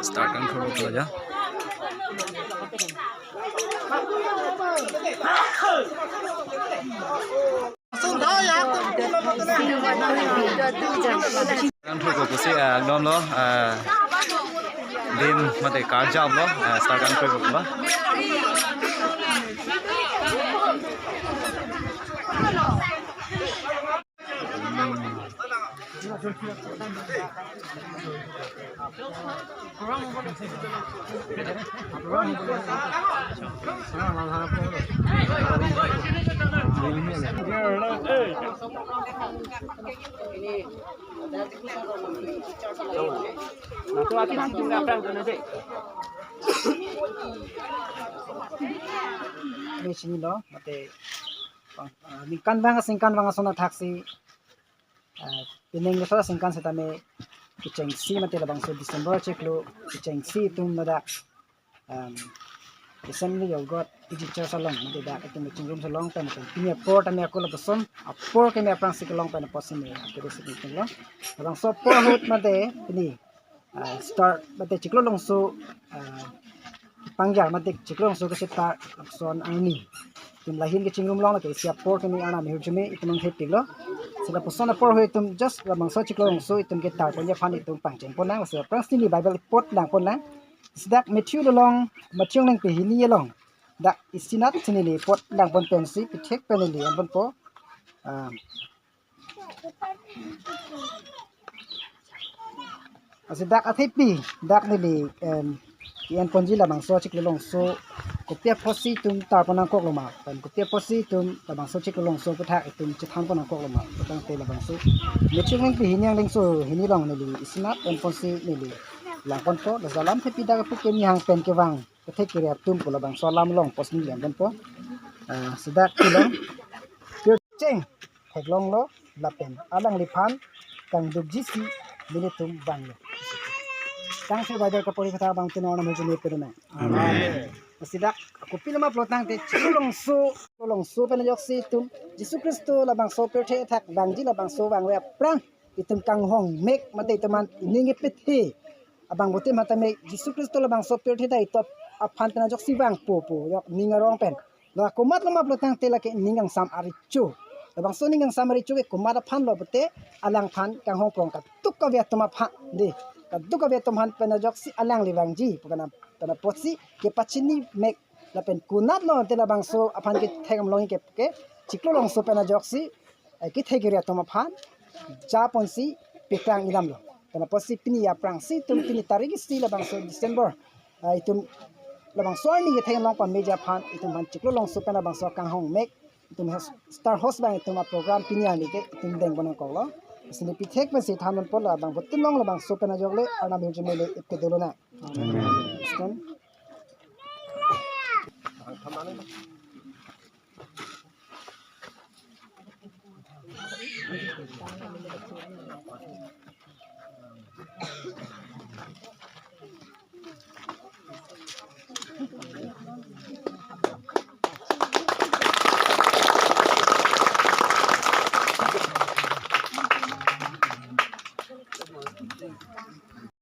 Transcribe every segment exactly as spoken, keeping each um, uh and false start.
Start kan khoro pula ja. Kan khoro ko si, ah, dom lo, ah, dim mate karjap lo, ah, start kan khoro pula. Ini sini lo, mate, ah, ningkan vang, ningkan vang ason athaksi, ah, pining lo sora ningkan setame kechengsi mate labangso December chiklo kechengsi itum ladak, um, Assembly of God Teaching Church along mate dak itum chingrum along pen pen pini apor tame ako lapuson apor keme aphrangsi kelong pen apotsi me ako dosi itum lo. Labangso apor ahut mate pini, ah, start mate chiklo longso, ah, pangjar mate chiklo longso kesi tar lapuson arni itum lahin kechingrum along lake isi apor keme arnam ahirjume itum nangthepiklo. Si lapuson apor ahut itum just labangso chiklo longso itum ketar ponji aphan itum pangcheng pon nang, si aphrangsi neli Bible pot lang pon nang. Si dak Matthew along, Matthew nangpi hini along dak isinat si neli pot lang pon pensi pithek pen neli an ponpo. Ah, asi dak athepi, dak neli, em, i-en ponji labangso chiklo longso kopi apotsi itum tar pon nangkoklo ma, pen kopi apotsi itum labangso chiklo longso aputhak itum chethan pon nangkoklo ma, pu tangte labangso Matthew nangpi hini along longso hini along neli isinat en ponsi neli lang ponpo, laso alam thepi dak kepu keme hang pen kevang kethek kere atum pu labangso alam along apotsi neli lang ponpo. Ah, si dak kelong. Pircheng theklonglo lapen alangliphan kangdukjisi nelitum vanglo. Tangte Bible kapori kethak abang tenor nam hujuni pedona. Amen. Si dak kopi lama pulo tangte chiklo longso, longso pen ajoksi itum Jisu Khristo labangso pirthe athak vangji labangso vangve aphrang itum kanghong mek mate itum an ining ipithe abang bote mate me Jisu Khristo labangso pirthe ta itum aphan pen ajoksi vangpo pu ajok ning arong pen. La komat lama pulo tangte lake ning kangsam arecho. Labangso ning kangsam arecho ke komat aphan lo bote alangphan kanghong prong kadokave atum aphan dei. Kadokave atum aphan pen ajoksi alangli vangji pu kana pen apotsi kepachini mek lapen konat lo te labangso aphan kethek amlong ke, ke chiklo longso pen ajoksi, eh, kethek kere atum aphan japonsi pekrang idamlo. Pen apotsi pini aphrangsi itum pini tarik isi labangso December, ah, itum labangso arni kethek along pameji aphan itum aphan chiklo longso pen labangso kanghong mek itum has-, star host abang itum aprogram pini arni ke itum deng pon nangkoklo. Si neli pithek pensi than ponpo, labang bote long labangso pen ajok le arnam ahirjume le ipke dolo na. Stand.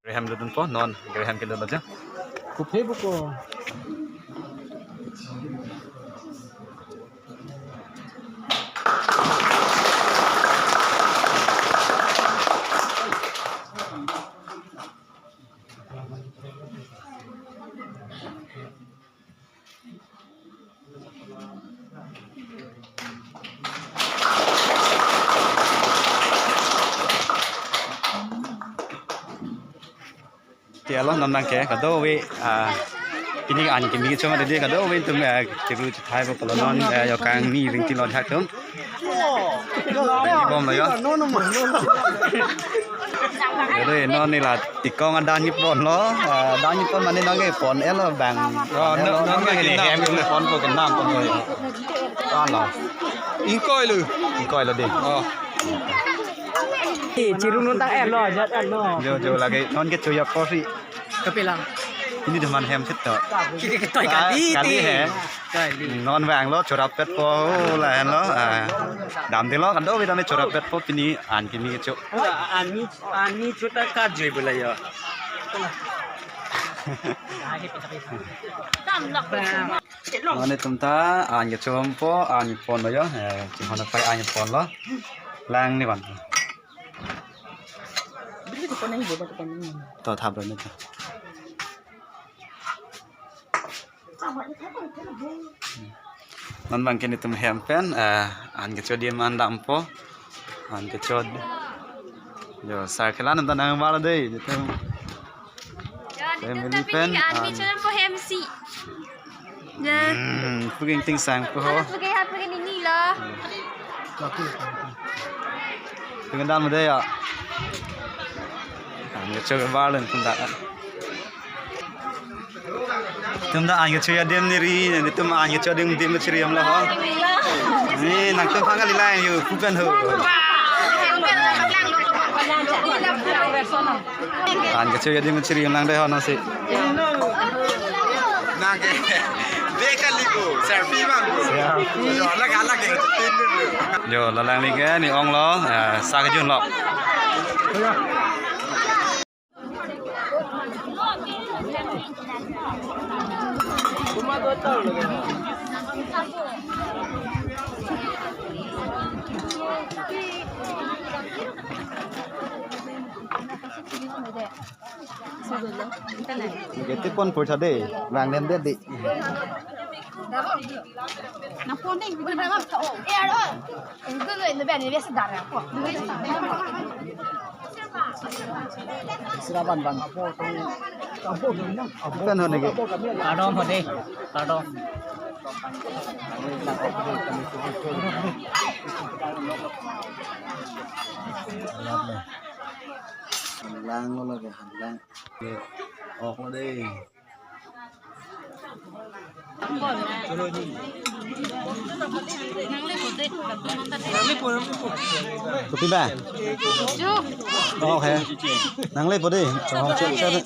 Graham dodunpo, non Graham ke dodun aja. Kuphe buko. Te alo non nangke kadokave, ah, pini an kimi choma dei kadokave itum, ah, chiru chithai bo kolo non, ah, jokangni ringti lo thak tum. Bom lo yo. Yo dei non neli la tikong adan ni pon lo, ah, adan ni pon mane nangke pon elo bang. Oh, pon elo, non nangke nangke ni nang hem ni pon po kenam pon po. Kan lo. Ingkoi lo. Ingkoi lo dei. Oh. Eh, chiru non tang elo, jat elo. Jo, jo lake non ke chuya porsi. Kapelang. Ini teman hem sit to. Kita kita kali. Kali he. Kali. Non vanglo chorap pet po la henlo. Ah. Damdelo kado kita me chorap pet po pini an kimi cho. Ani ani chota ka joi bola yo. Mane tum ta an kechompo, an ponlo yo. Eh, chihon apai an ponlo. Lang ni van. To thap lo ni to. Non bang ke netum hem pen, eh, an kecho adim an dampo. An kecho. Yo, sar kelang ta nangbar dei, netum. Ya, netum family ta pen, pini an an kecho po hem si. Ya. Hmm, pu ke ingting sang pu ho. Pu ke ha pu ke nini lo. Pu ke dam dei ya. An kecho kebar lo netum ta. Netum ta an kecho adim neri, netum an kecho adim dim chiri amlo ho. Ni nangtum phang kali lai yo, pu pen ho. An kecho adim chiri lang dei ho nasi. Nang ke. Dek kali ko, selfie bang ko. Selfie. Yo, alag alag ke. Yo, lalang ni ke ni ong lo, eh, sa kejun lo. Gete pon purtha dei, vang den det dei. Na pon dei, bukan apa? Oh, eh, aro. Itu tuh, itu ben, ini biasa darah kok. Siraban ban. Pen ho neke. Kardom ho dei. Kardom. Lang lo lagi, lang. Ok lo dei. Kopi ba? Ok he. Nanglepo dei. Chong chong chong.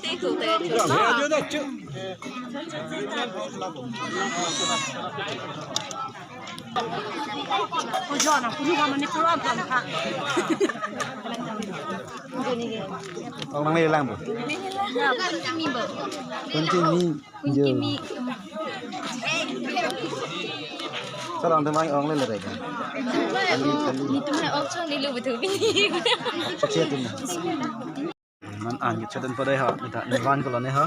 Pujo na, pujo ka Manipur an tangka. Ong nanglelang bo? Kunti mi bo. Kunti mi. Jo. Kunti mi. Sarang teman ong lele rega. Netum hai ok chong neli lo betul. Kecil tu. Man an kecho dunpo dei ho, neta nevan ko lo ne ho.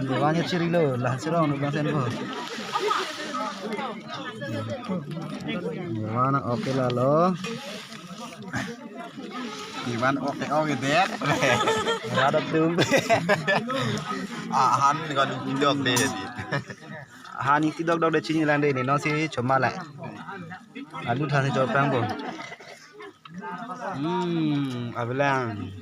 Nevan kechiri lo, lahan sirong nubang sen po. Nevan ok ke lalo. Nevan ok ke ok det. Radap tum. Ah, han ko dok dei. Han ingti dok dok dei chini lang dei ne, non si choma la. Alu than si chopang po. Hmm, avelang.